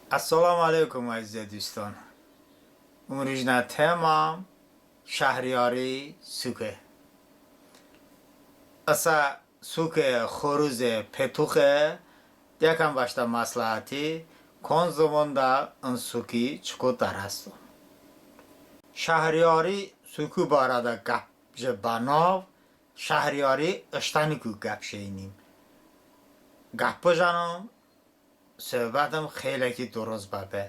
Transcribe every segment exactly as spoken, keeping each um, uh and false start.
Əssəlamu əleykum, əzizə duston. Imrujnə temam Şəhriyari suke. Isə suke, xoruze, petuxe, yəkən bəştə məsləhəti, kon zıvonədə ın suki çoko dərəsto. Şəhriyari suku barədə qəp je bənav, Şəhriyari ıştəniku qəp jəynim. Qəp bıjənım, sohbətım xeyləki dıroz bəbe.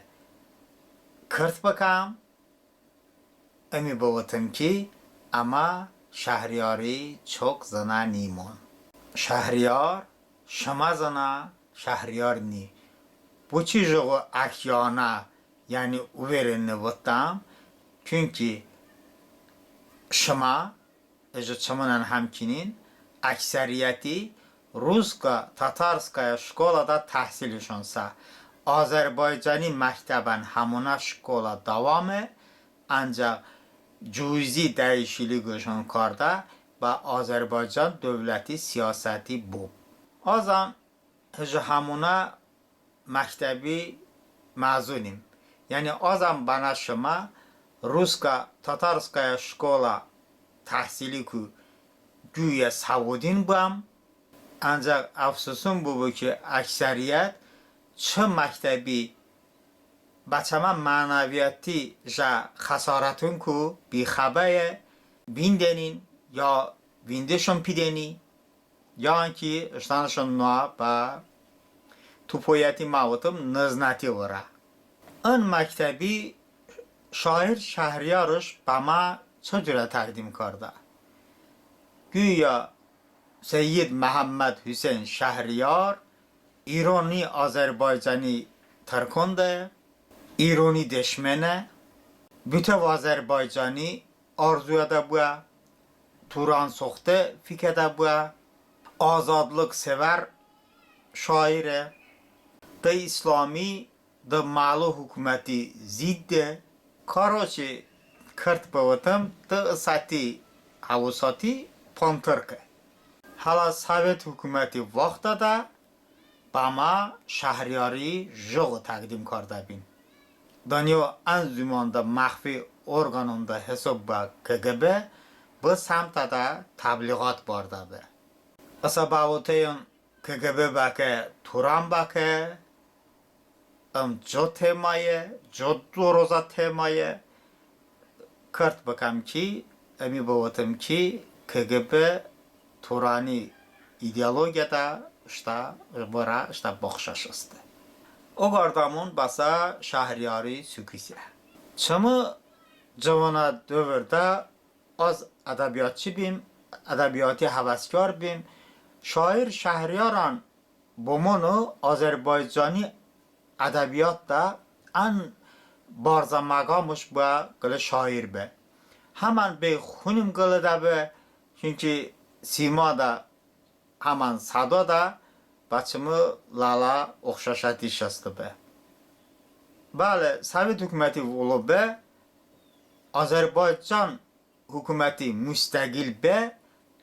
Kırt bıkəm, ımi bıvotım ki, əmə Şəhriyari çok zınə nimon. Şəhriyar şımə zınə Şəhriyar ni. Boçi jıqo əkyanə, yəni uvereni votdəm, çünki şımə, ıjo çımınən həmçinin, əksəriyyəti русско-татарская школаdə təhsilışon sə. Azərbaycani məktəbən həmonə şkola dəvome, əncəx cuzi dəyişikliqışon kardə bə Azərbaycan dövləti siyasəti bob. Azən ıjo həmonə məktəbi məzunim. Yəni azən bənə şımə русско-татарская школа təhsiliku quya səvodin bıəm, əncəx əfsuson bıbu ki, əksəriyyət çı məktəbi bə çəmə mənəviyyəti jə xəsorətonku bixəbəye, vindenin ya vindeşon pidəni, yanki ıştənışon noə bə tupoyəti, mə votım, nıznəti vırə. In məktəbi şair Şəhriyarış bəmə çı curə təqdim kardə? Quya Seyyid Məhəmməd Hüseyn Şəhriyar İroni Azərbaycani tırkon de, İroni deşmene, bütöv Azərbaycani arzuədə bıə, Turan soxte fikədə bıə, azadlıqsevər şaire, de İslami, de məlo hukuməti zidde. Karoçi, kırt bıvotım, de ısəti həvosəti pantırke. Hələ sovet hukuməti vaxtədə bəmə Şəhriyari jıqo təqdim kardəbin. Dınyo ən zəmonədə məxfi orqanon de hisob bə KQB bı səmtədə təbliğat bardəbe. Isə bəvoteyon KQB bəke, Turan bəke, ım co temaye, co dırozə temaye. Kırt bıkəm ki, ımi bıvotım ki, KQB Turani ideologiyədə ıştə vırə ıştə baxşəş heste. Oqardəmon bəsə Şəhriyari sukisə. Çımı cıvonə dövrədə az ədəbiyatçi bim, ədəbiyati həvəskar bim. Şair Şəhriyarən bo mıno Azərbaycani ədəbiyatədə ən barzə məqamış bıə qılə şair be. Həmən bəy xunım qılədə be, çünki simadə, həmən sədoədə bə çımı lələ oxşəşətiş heste be. Bəli, sovet hukuməti volo be, Azərbaycan hukuməti mustəqil be,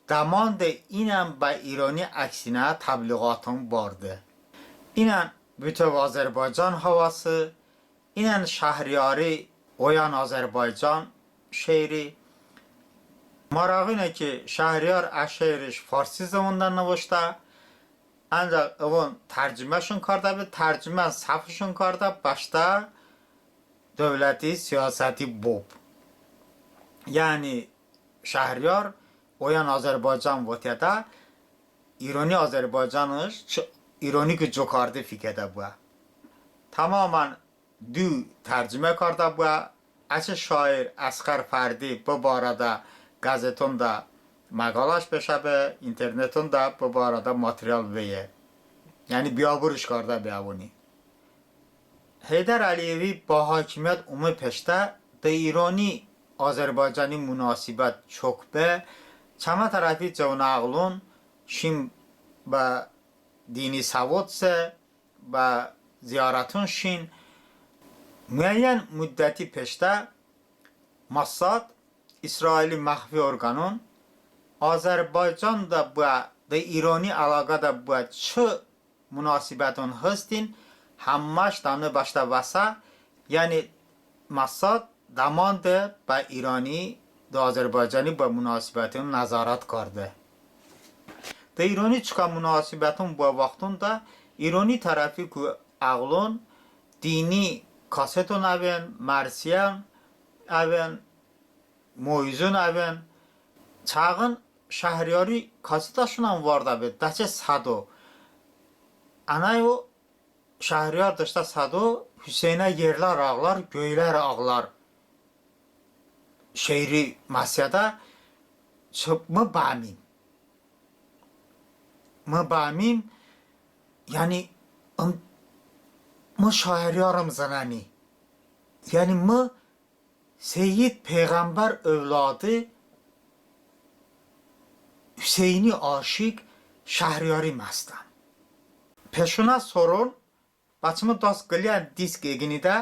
dəmande inən bə İroni əksinə təbliğaton barde. İnən bütöv Azərbaycan havası, inən Şəhriyari Oyan Azərbaycan şeiri. Marağine ki, Şəhriyar ə şeirış farsi zıvonədə nıvıştə, əncəx əvon tərcüməşon kardə be, tərcümən səhvışon kardə bəştə dövləti siyasəti bob. Yəni Şəhriyar Oyan Azərbaycan votedədə İroni Azərbaycanış çı İroniku co karde fikədə bıə. Təmamən du tərcümə kardə bıə. Əçəy şair Əsğər Fərdi bı barədə qəzetonədə məqaləş beşə be, internetonədə bı barədə material veye. Yəni biyabırış kardə be əvoni. Heydər Əliyevi bə hakimiyyət ome peştə de İroni Azərbaycani munasibət çok be, çəmə tərəfi cıvonə əğlon şin bə dini səvod se, bə ziyorəton şin. Muəyyən muddəti peştə Mossad, İsraili məxfi orqanon, Azərbaycanədə bıə, de İroni əloqədə bıə çı munasibəton hestin Həmməş dəmni bəştə vəsə, yəni Mossad dəmande bə İroni de Azərbaycani bə munasibəton nəzarət karde. De İroni çokə munasibəton bıə vaxtonədə İroni tərəfiku əğlon dini kaseton əven, mərsiyon əven, moizon əven, çəğın Şəhriyari kasetəşonən vardə be, dəçe sədo. Ənəyo Şəhriyar deştə sədo: Hüseynə yerlər ağlar, göylər ağlar. Şeiri məsələdə çı-, mı bəmim. Mı bəmim, yəni, ım, mı Şəhriyarım zınəni. Yəni, mı Seyid peyğəmbər övladı, Hüseyni aşiq Şəhriyari məstəm. Peşonə soron bə çımı dast qıləyən disk eqınidə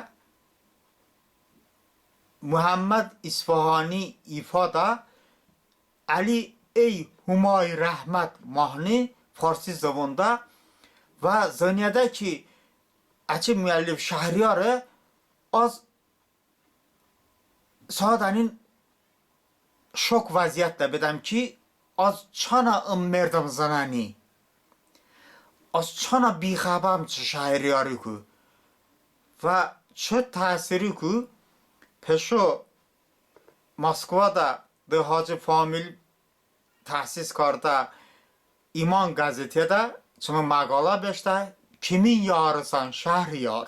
Muhəmməd İsfahani ifadə Əli ey Humay rəhmət mahni farsi zıvonədə və zınədə ki, əçəy müəllif Şəhriyare, az sadənin şok vəziyyətədə bedəm ki, az çanə ım merdəm zınəni. Az çanə bixəbəm çı Şəhriyariku və çı təsiriku peşo Moskvadə de Hacı Famil təsis kardə İman qəzetədə çımı məqalə beşedə: Kimin yarısan Şəhriyar?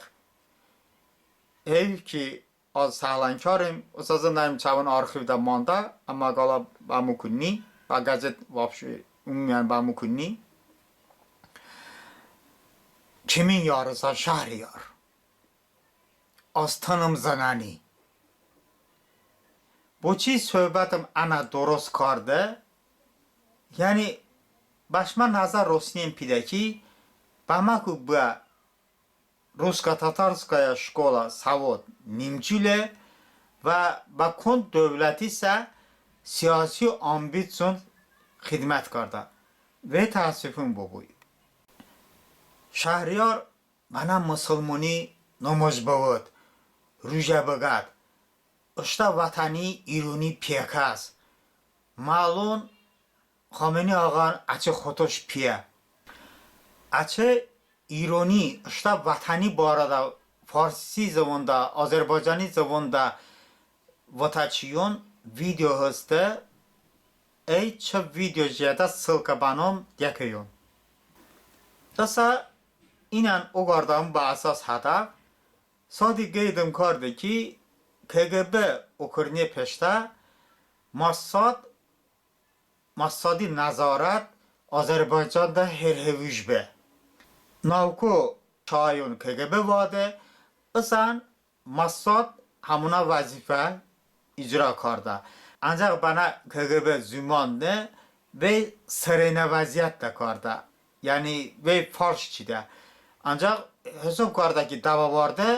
Heyf ki, az səhlənkərim, ısə zındənim çəvon arxivədə mandə, əmma məqalə bəmıku ni, bə qəzet вообще, umumən, bəmıku ni. Kimin yarısan Şəhriyar? Az tınım zınəni. Boçi sohbətım ənə dıroz kardə? Yəni, bəşmə nəzə rosniyen pidə ki, bəməku bıə русско-татарская школа səvod nimcile və bə kon dövlətisə siyasi ambitsion xidmət kardə. Vey təəssufım bıbu. Şəhriyar bənə mısılmoni nomoz bıvot, rujə bıqət, ıştə vətəni İroni piyəkəs. Məlum, Xomeyni ağan əçəy xotoş piyə. Əçəy İroni ıştə vətəni barədə farsi zıvonədə, azərbaycani zıvonədə votə çiyon video heste, əy çı video jiyədə ssılka bənom, yəkəyon. Isə iyən oqardəmon bə əsas hədəf. Sadi qeydım kardə ki, KQB okırniye peştə Mossad, Mossadi nəzarət Azərbaycanədə herhevuj be. Navko şayon KQB vadə, ısən Mossad həmonə vəzifə icra kardə. Ancaq bənə KQB zumande, vey sırenə vəziyyətədə kardə. Yəni vey farş çidə. Ancaq hisob kardə ki, dəvavardə,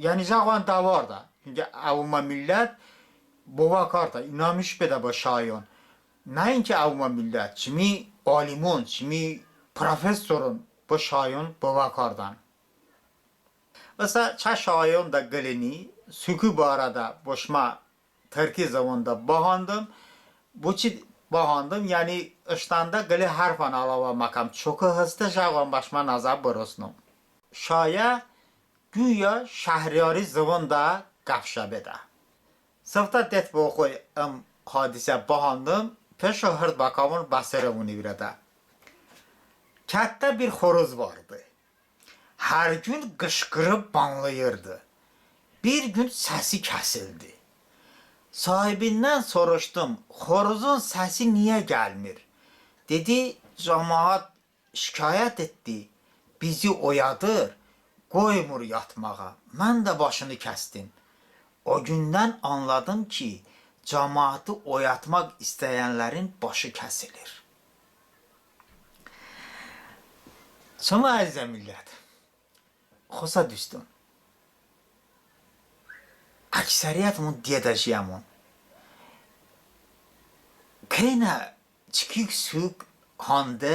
yəni jıqoən dəvardə. Çünki əvomə millət bovə kardə, inanmış bedə bə şayon. Nəinki əvomə millət, çımi alimon, çımi professoron bə şayon bovə kardən. Isə çə şayonədə qıləyni, suku barədə bo şımə tırki zıvonədə bəhandım. Boçi bəhandım, yəni ıştənədə qıləy hərfən əlavə məkəm, çokı heste jıqoən bə şımə nəzə bırosnım. Şayə quya Şəhriyari zıvonədə qəp jə bedə. Sıftə detbə oxoy ım hadisə bəhandım, peşo hırd bəkamon bəsırəvoni vırədə. Kəttə bir xoroz vardı. Hər gün qışqırıb banlayırdı. Bir gün səsi kəsildi. Sahibindən soruşdum, xorozun səsi niyə gəlmir? Dedi, camaat şikayət etdi, bizi oyadır, qoymur yatmağa. Mən də başını kəsdim. O gündən anladım ki, camaatı oyatmaq istəyənlərin başı kəsilir. Çımı əzizə millət, xosə duston, əksəriyyətımon diədə jiyəmon. Keynə çiki suk hande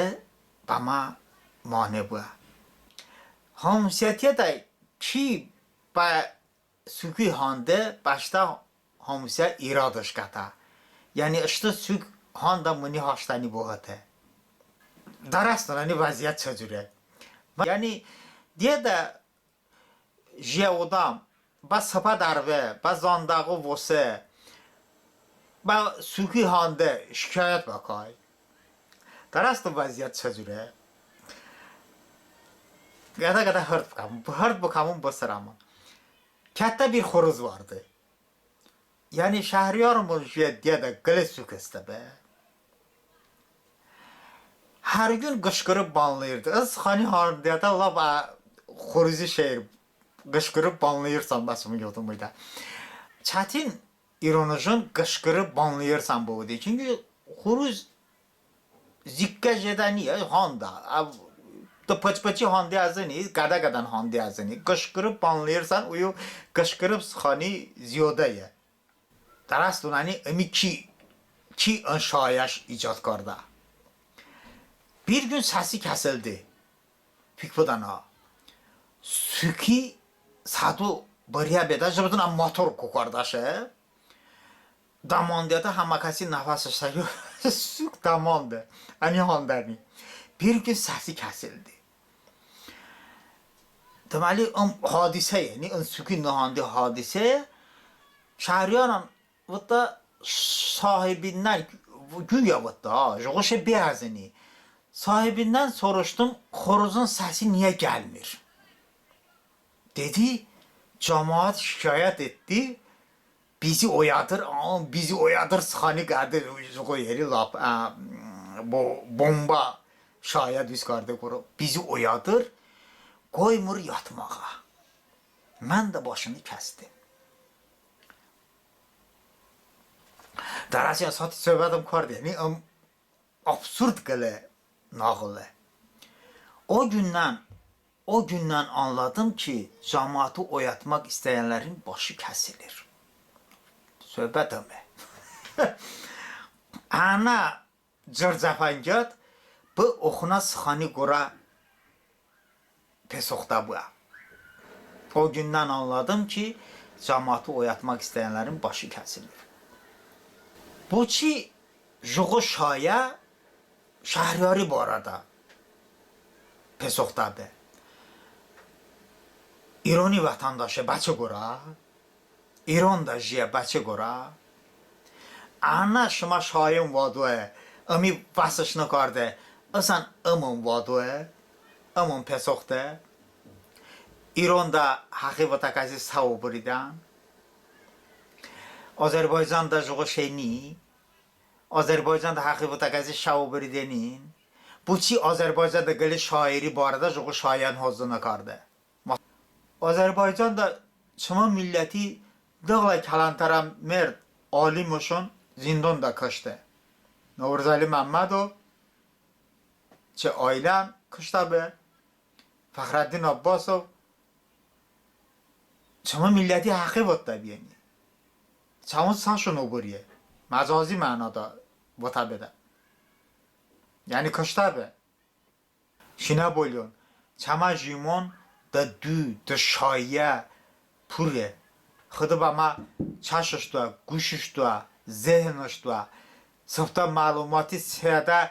bəmə mane bıə. Həmsiyətiədə ki bə suki hande bəştə həmsiyə iradış qətə. Yəni ıştı suk handə mıni haştəni bohıte. Dərəsdon əni vəziyyət çı curə? Yəni diədə jiə odəm bə sıpə dərbe, bə zandəğo vose, bə suki hande şikayət bəkay. Dərəsdon vəziyyət çı curə? Qədə-qədə hırd bıkəmon, hırd bıkəmon bısırəmon. Kətdə bir xoruz vardı. Yəni Şəhriyarımon jiə diədə qılə suk heste be. Hər gün qışqırıb banlayırdı. Iz sıxani handeədə lap ə xoruzi şeir, qışqırıb banlayırsan, bəs ımon yodım omeydə. Çətin İronıjon qışqırıb banlayırsan bıvotı. Çünki xoruz zikkə jedəni, handə. Ə, dı pıç-pıçi hande əzıni, qədə-qədən hande əzıni. Qışqırıb banlayırsan, oyo qışqırıb sıxani ziyodəye. Dərəsdon əni ımi ki, ki ın şayəş icod kardə. Bir gün səsi kəsildi. Fik bıdən ha. Suki sədo bıryə bedə, jıqo bıdınən motor ko kardəşe. Dəmandeədə həmə kəsi nəfəsış səyo, suk dəmande. Əni handəni. Bir gün səsi kəsildi. Deməli ım hadisəye, yəni ın suki nıhande hadisəye. Şəhriyarən votdə sahibindən, quya votdə ha, jıqo şe be əzıni. Sahibindən soruşdım, xoruzın səsi niyə gəlmir? Dedi, camaat şikayət etdi, bizi oyadır, a, bizi oyadır sıxani qədi, jıqo yeri lap, ə, bo-, bomba şayə düz karde qoro. Bizi oyadır, qoymur yatmağa. Mən də başını kəsdim. Dərəsi, yəni sati söhbətim karde, yəni ım absurd qılə nağıle. O gündən, o gündən anladım ki, camaatı oyatmaq istəyənlərin başı kəsilir. Söhbət ıme. Ənə cır-cəfənqiyat bı oxonə sıxani qorə pesoxtə bıə. O gündən anladım ki, camaatı oyatmaq istəyənlərin başı kəsilir. Boçi jıqo şayə Şəhriyari barədə pesoxtə be? İroni vətəndaşe, bəçı qorə? İronədə jiyə, bəçı qorə? Ənə şımə şayon vadoe, ımi vəsış nıkarde, ısən ımın vadoe, ımın pesoxte. İronədə həxi votə kəsi sə obıridən. Azərbaycanədə jıqo şey ni. Azərbaycanədə həxi votə kəsi sə obıridenin. Boçi Azərbaycanədə qılə şairi barədə jıqo şayən hozı nıkarde? Azərbaycanədə çımı milləti dı qılə kələntərə merd, alimışon zindonədə kışte. Novruzəli Məmmədov çı ailən kıştə be, Fəxrəddin Abbasov çımı milləti həxi votə biyəni. Çəvon səşon obıriye. Məcazi mənoədə votə bedə. Yəni kıştə be. Şinə bolyon, çəmə jimon dı du, dı şayə pure. Xıdo bə mə çəşış doə, quşış doə, zehnış doə. Sıftə məlumati seədə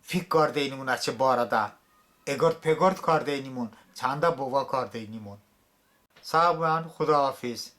fik kardeynimon əçəy barədə. Eqırd-peqırd kardeynimon, çandə bovə kardeynimon. Səğ bıbən, Xıdo hafiz.